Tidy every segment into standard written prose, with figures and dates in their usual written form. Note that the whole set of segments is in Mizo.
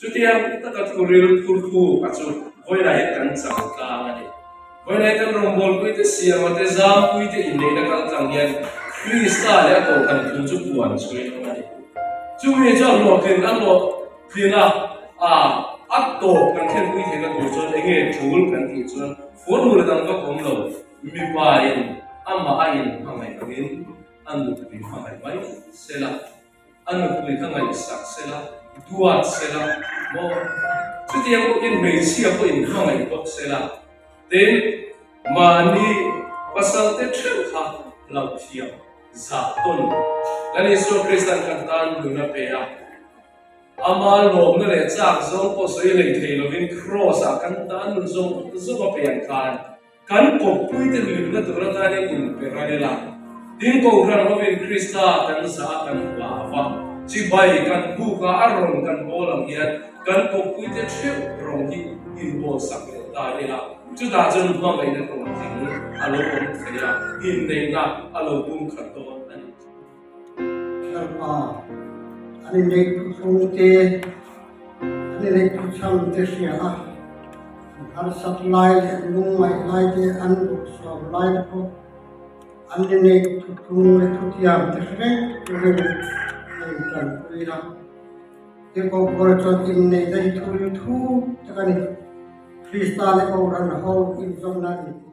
Chutiang taka thuril thurthuk a chu vawiinah hian kan chang tlang a ni. Vawiinah hian kan rawngbawlpuite siama te zampuite inneihna kal tlang hian Krista leh a kohhran thu chu puan chhuin awm a ni. Chumi chu a hlawhtlin a hlawhtlin a, a a tawp kan thlenpui theihna tur chuan enge tul kan tih chuan formula dang vak awm lo, mipa in amah a inhmangaih angin a nupui hmangaih mai sela. A nupui kha ngaihsak sela, duat sela maw? Chutiang bawkin hmeichhia pawh inhmangaih bawk sela, tin, mahni pasalte theuh kha hlauhthiam zah tawn. Lal Isua Kristan kan tan nun a pe a, ama lawmna leh chak zawng pawh sawi hlei thei lovin Kraws-ah kan tan nun zawng zawng a pe ang khan, Kan kawppuite hlimna tur atanin inpe ran ila, tin Kohhran hovin Krista kan zah a kan hla va, chibai kan buk a a rawn kan bawl ang hian kan kawppuite theuh rawng hi inbawlsak leh ta ila, chutah chuan hmangaihna tawntling a lo awm thei a, inneihna a lo pum khat dawn a ni. Lalpa, an inneih thuthlungte, an inneih thuchhamte hria a, an harsat lai leh an lungngaih lai te, an bawrhsawm lai te pawh an inneih thuthlung leh thutiamte hre reng turin an intanpui a. Tirhkoh Paula chuan inneihna hi thu hi thu tak a ni, Krista leh Kohhran ho inzawmna a ni tih.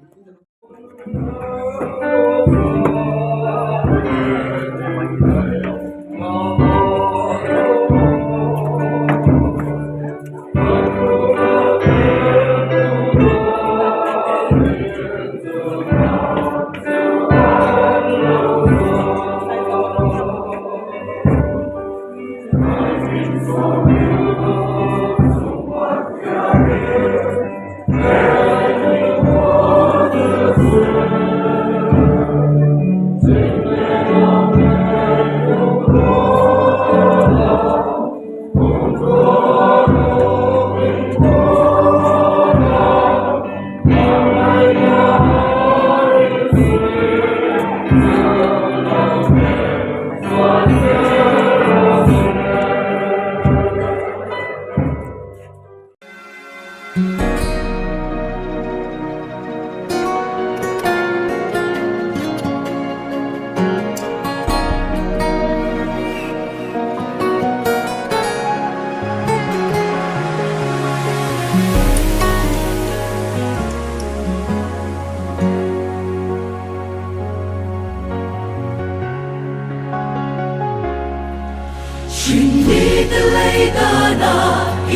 Hringmite lei dana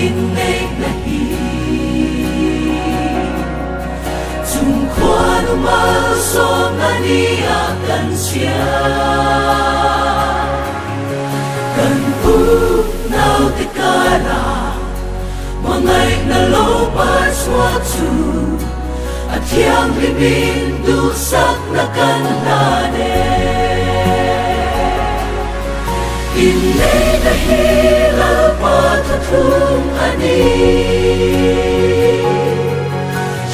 inneihna hi Chung khuanu malsawmna nia kan chhia. Kan u naute kara hmangaihna lo par chhuak chu a thianghlimin duhsakna kan hlan e. Inneihna hi Lalpa thuthlung a ni.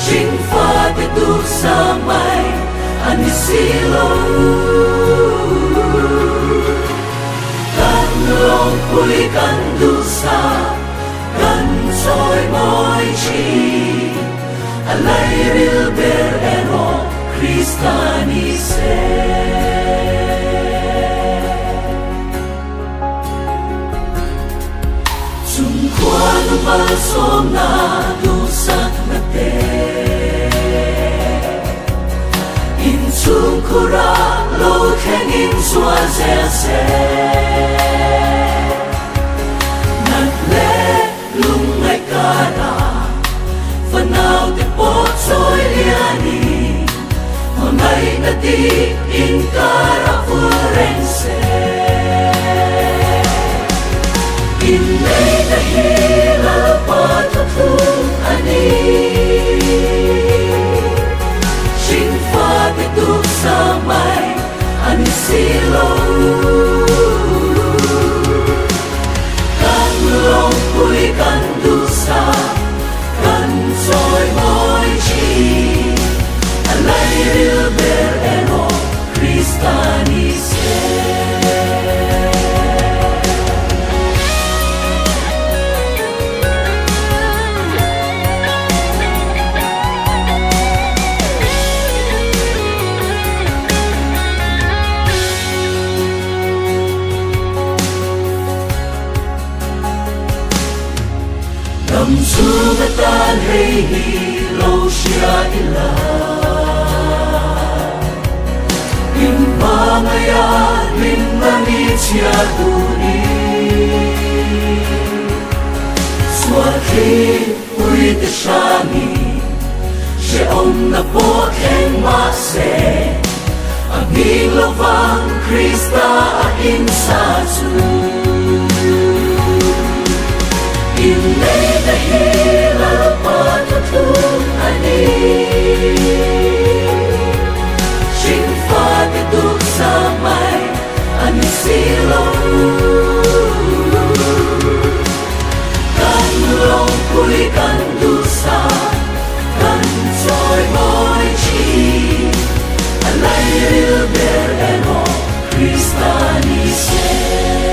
Hringfate duhsa mai a ni si lo. Kan lawmpui kan duhsa kan chawi mawi thin. A lairil ber erawh Krista ni se. Chung khuanu malsawmna duhsakna te inchhung khura lo thlengin zual zel se. Nat leh lungngaih kara fanaute pawh chawi lianin hmangaihna dik inkara vul reng se. Inneihna hi Lalpa thuthlung a ni. Hringfate tuksa mai a ni si lo. Dam chhung atan hei hi lo hria ila. In hmangaih a hlimna ni chhia duhin. Sual thli pui te hrangin hrehawmna pawh thleng mahse, a nghing lovang Krista a insa chu. Inneihna hi Lalpa thuthlung a ni. Hringfate duhsa mai a ni si lo. Kan lawmpui kan duhsa kan chawi mawi thin. A lairil ber emaw Krista ni se.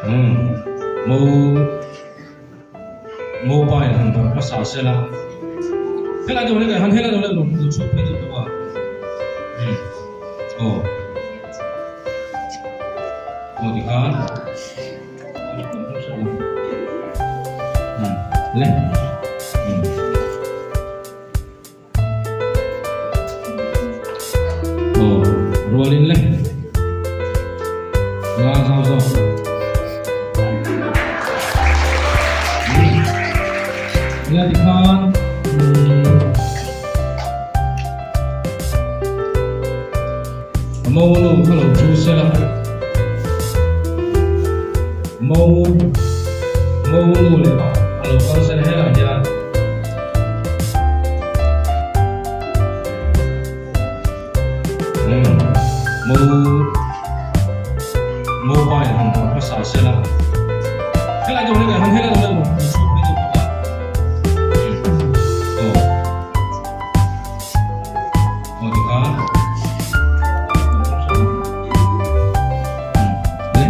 Umm mo mobile han bar hmasa sela helai deuh hlek ah hian helai deuh hlek lo chhuak phei deuh bawk a umm aw aw tikhan umm le umm. Aw rualin le nga zau zawk. Nia tikhan a mo nu kha lo chu sela mo mo nu leh a lo kal sela helaiah hian. Mo mobile han bar hmasa sela helai deuh hlek ah hian helai deuh hlek lo chhuak phei deuh bawk a aw aw tikhan le.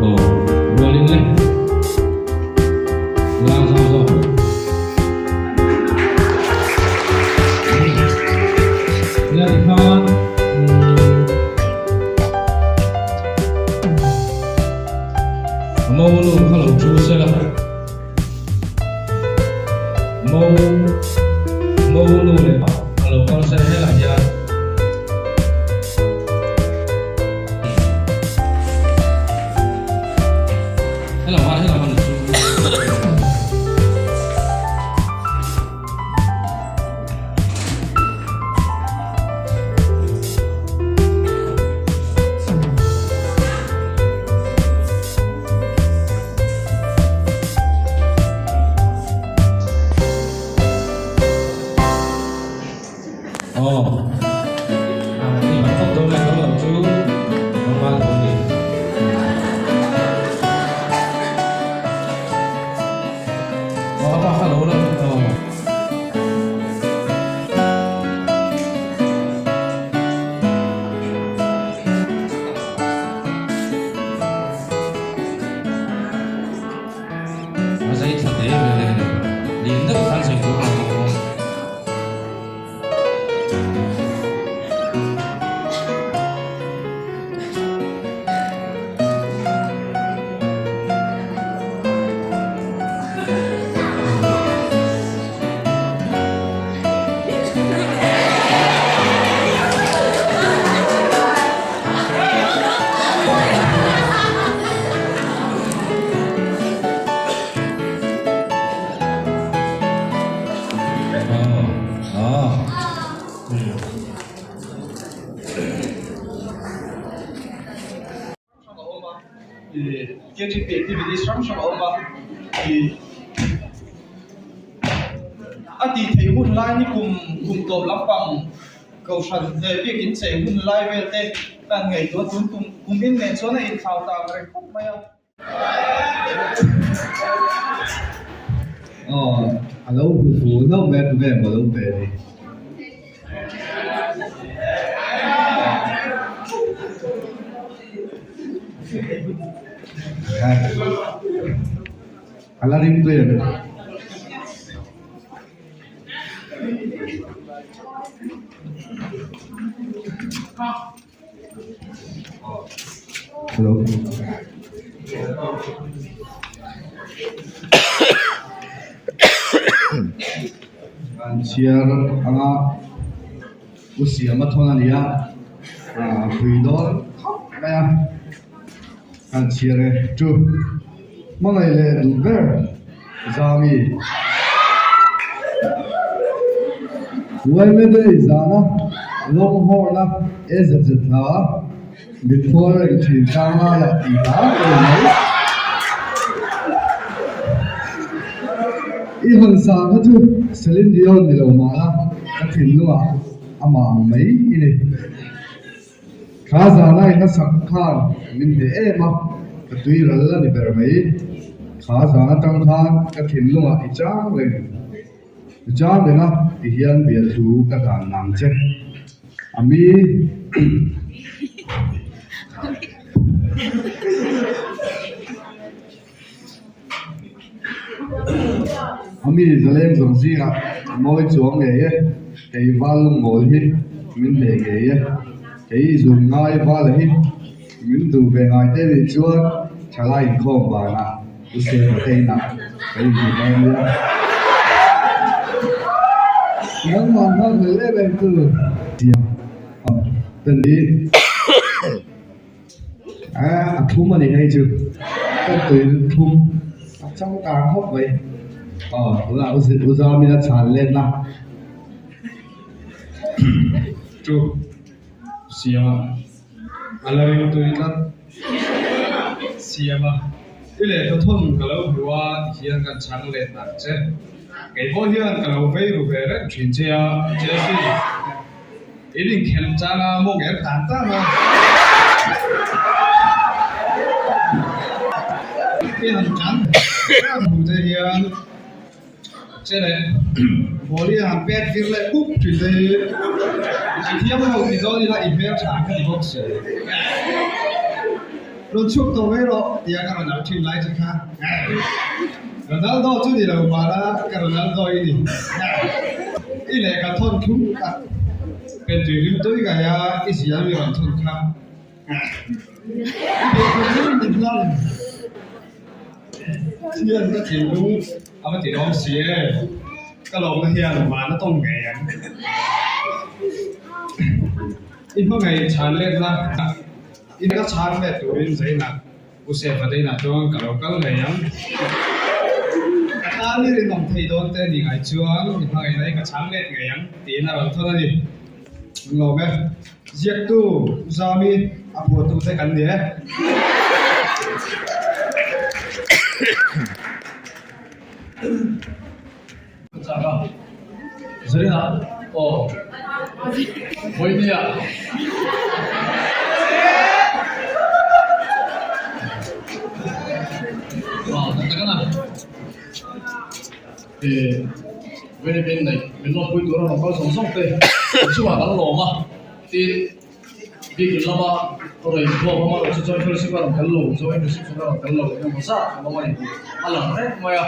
Aw rualin le nga zau zawk. KTP activities hrang hrang a awm a ih a tih theih hun lai ni kum kum tawp lampang kohhran leh biakin chei hun lai vel te kan ngaihtuah a tun kum kum in nen chuan a inthlau ta ang reng khawp mai a. Aw a lo hmu fu hlauh mai a tunge maw lo pe ni. A la ring tui em? Hello. An chhiar anga u siam a thawn a ni a ah pui dawn khawp mai a an chhiar e chu hmangaih leh duh ber Zami Uaimedei zana lawng hawrna e zet zet hla mitphuar reng thin tlang laiah tih hla ka ni mai. I han sa kha chu Celine Dion ni lo mah la ka thinlungah amah ang mai i ni. Thla zana i hnasak khan min hneh em a, ka tui ral a ni ber mai. Thla zan atang khan ka thinlungah i chang reng, i chang reng a ti hian bialthu ka hlan nang che. A mi. A mi zaleng zawng zingah mawi chuang ngei e, kei val lungmawl hi min hneh ngei e, kei i zun ngai vala hi min duh ve ngai te nih chuan thalai inkhawm vanah u Sema te inah ka inhmu dawn nia. Nangmah nghak hlel em em tu siam te ni. A thum a ni hei chu ka tui thum a changkang khawp mai aw tunah u Zamina chhan let na chu Siama a la ring tui tlat Siama i lehkha thawn ka lo hmu a tihian kan chhang let nak che kei pawh hian ka lo vei ru ve reng thin che a Jessie. In inkhelh chang a maw nger tan tan a. I han tan tan hmu te hian che leh ball hi a han pet vir leh pup thin te hi i thiam lo ti dawn ila i hmel tha ka ti bawk si. Rawn chhuak tawh mai rawh tia ka rawn au thin lai che kha. Ronaldo chu ni lo mahla ka Ronaldo i ni. I lehkha thawn thlum tak pentui rim tui ngai a i zia mi rawn thawn kha. I lehkha thlum ni hlang hian ka thinlung a va ti lawm si e. Ka lawmna hian van a tawng ngei ang. I hmangaih chhan letna i ka chhan let turin zainah U Sefateina chuan ka lo kal ngei ang. Ka tan i rinawm thei dawn te ni ngai chuan i hmangaihna hi ka chhang let ngei ang tiin a rawn thawn a ni. An lawm e. Ziaktu Zami a phuahtu te kan ni e. Ka chak a, Zarina aw Vawinia. Aw tak tak a na. Eh Vawinia min neih min lawmpui tur a rawn kal zawng zawng te chungah kan lawm a tin Biakin lama rawn inkhawm a amaherawh chu chuan fellowship a rawn tel lo chuan reception a rawn tel lo eng emaw zat an awm a ni tih a lang reng mai a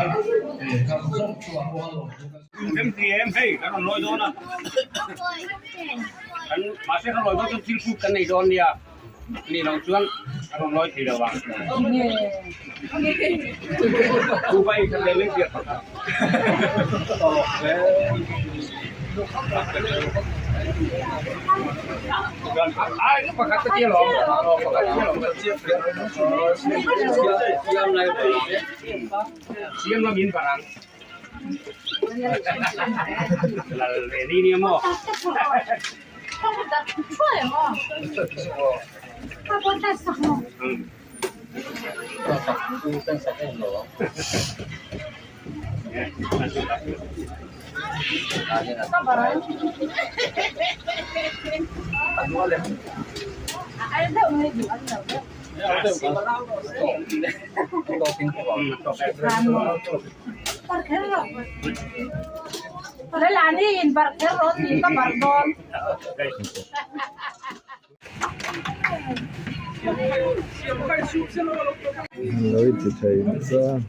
eh kan zawng chungah pawh an lawm thu kan Em ti em hei kan rawn lawi dawn a kan mahse kan lawi dawn chuan thil phut kan nei dawn nia ni lo chuan kan rawn lawi thei lo ang Dubai khan leh leng piah pakhat. Lo in ti thei nasa.